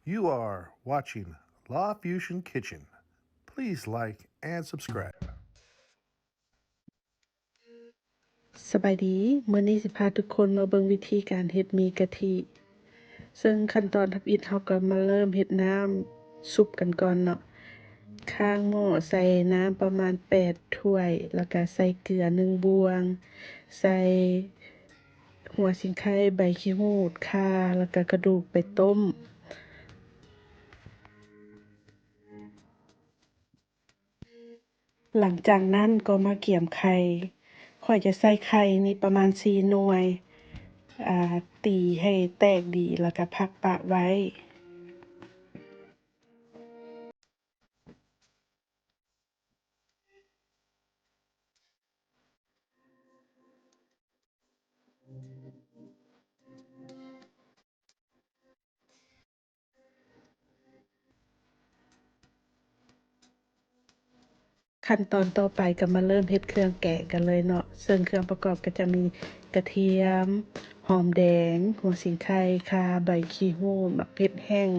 You are watching Law Fusion Kitchen. Please like and subscribe. ສະບາຍດີ, ມື້ນີ້ຊິພາທຸກຄົນມາເບິ່ງວິທີການເຮັດໝີ່ກະທິ. ເຊິ່ງຂັ້ນຕອນທຳອິດເຮົາກໍມາເລີ່ມເຮັດນ້ຳຊຸບກັນກ່ອນເນາະ. ຂ້າງໝໍ້ໃສ່ນ້ຳປະມານແປດຖ້ວຍ ແລ້ວກໍໃສ່ເກືອໜຶ່ງບ່ວງ, ໃສ່ຫົວສີໄຄ, ໃບຂີ້ຫູດ, ຂ່າ ແລ້ວກໍກະດູກໄປຕົ້ມ. ຫຼັງຈາກນັ້ນກໍມາກຽມໄຂ່. ຂ້ອຍຈະໃສ່ໄຂ່ນີ້ປະມານສີ່ໜ່ວຍ, ອາ, ຕີໃຫ້ແຕກດີ ແລ້ວກະພັກປະໄວ້. ຂັ້ນຕອນຕໍ່ໄປກໍມາເລີ່ມເຮັດເຄື່ອງແກງກັນເລີຍເນາະ. ເຊິ່ງເຄື່ອງປະກອບກໍຈະມີກະທຽມ, ຫອມແດງ, ຫົວສີໄຄ, ຂ່າ, ໃບຂີ້ຫູດ, ໝາກເຜັດແຫ້ງ,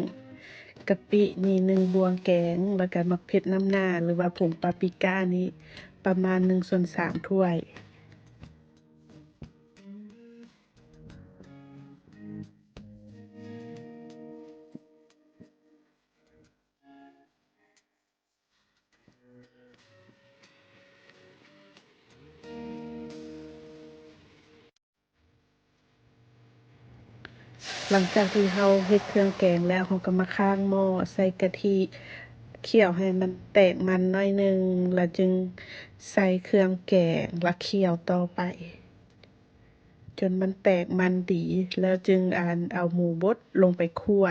ກະປິນີ້ໜຶ່ງບ່ວງແກງ, ແລ້ວກໍໝາກເຜັດນ້ຳໜ້າ ຫຼືວ່າຜົງປາປຣິການີ້ປະມານໜຶ່ງສ່ວນສາມຖ້ວຍ. ຫຼັງຈາກທີ່ເຮົາເຮັດເຄື່ອງແກງແລ້ວ, ເຮົາກໍມາຄ້າງໝໍ້, ໃສ່ກະທິ, ຂ້ຽວໃຫ້ມັນແຕກມັນໜ້ອຍໜຶ່ງ, ແລ້ວຈຶ່ງໃສ່ເຄື່ອງແກງ ແລ້ວຂ້ຽວຕໍ່ໄປ ຈົນມັນແຕກມັນດີ ແລ້ວຈຶ່ງ ອັນ ເອົາໝູບົດລົງໄປຂົ້ວ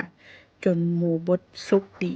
ຈົນໝູບົດສຸກດີ.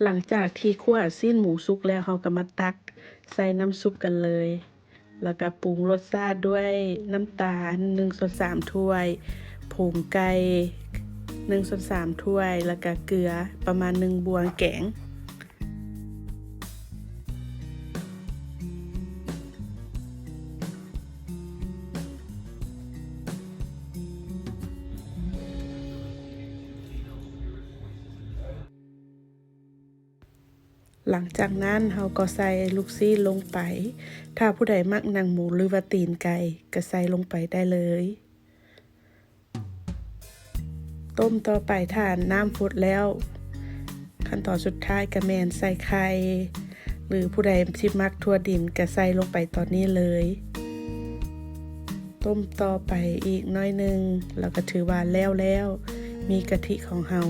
ຫຼັງຈາກທີ່ຂົ້ວຊີ້ນໝູສຸກແລ້ວ, ເຮົາກໍມາຕັກໃສ່ນ້ຳຊຸບກັນເລີຍ. ແລ້ວກໍປຸງລົດຊາດດ້ວຍນ້ຳຕານໜຶ່ງສ່ວນສາມຖ້ວຍ, ຜົງໄກ່ໜຶ່ງສ່ວນສາມຖ້ວຍ, ແລ້ວກໍເກືອປະມານໜຶ່ງບ່ວງແກງ. ຫຼັງຈາກນັ້ນເຮົາກໍໃສ່ລູກຊີ້ນລົງໄປ. ຖ້າຜູ້ໃດມັກໜັງໝູ ຫຼືວ່າຕີນໄກ່ ກໍໃສ່ລົງໄປໄດ້ເລີຍ. ຕົ້ມຕໍ່ໄປຖ້ານ້ຳຟົດແລ້ວ. ຂັ້ນຕອນສຸດທ້າຍກໍແມ່ນໃສ່ໄຂ່ ຫຼືຜູ້ໃດທີ່ມັກຖົ່ວດິນກໍໃສ່ລົງໄປຕອນນີ້ເລີຍ. ຕົ້ມຕໍ່ໄປອີກໜ້ອຍໜຶ່ງ ແລ້ວກໍຖືວ່າແລ້ວແລ້ວ ໝີ່ກະທິຂອງເຮົາ.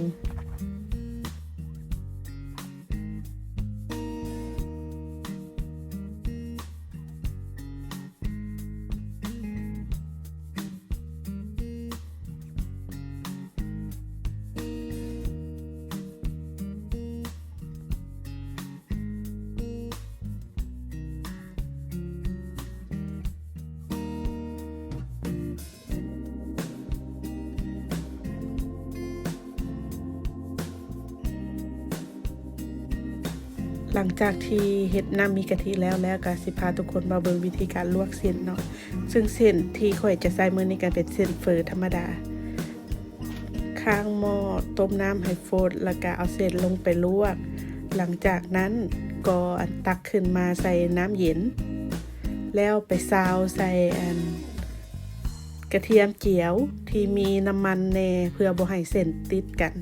ຫຼັງຈາກທີ່ເຮັດນ້ຳໝີ່ກະທິແລ້ວ ແລ້ວກໍຊິພາທຸກຄົນມາເບິ່ງວິທີການລວກເສັ້ນເນາະ. ເຊິ່ງເສັ້ນທີ່ຂ້ອຍຈະໃຊ້ມື້ນີ້ກໍເປັນເສັ້ນເຝີທຳມະດາ. ຄ້າງໝໍ້ ຕົ້ມນ້ຳໃຫ້ຟົດ ແລ້ວກະເອົາເສັ້ນລົງໄປລວກ. ຫຼັງຈາກນັ້ນ ກໍອັນ ຕັກຂຶ້ນມາໃສ່ນ້ຳເຢັນ ແລ້ວໄປຊາວໃສ່ອັນ ກະທຽມຈຽວທີ່ມີນ້ຳມັນແດ່ ເພື່ອບໍ່ໃຫ້ເສັ້ນຕິດກັນ.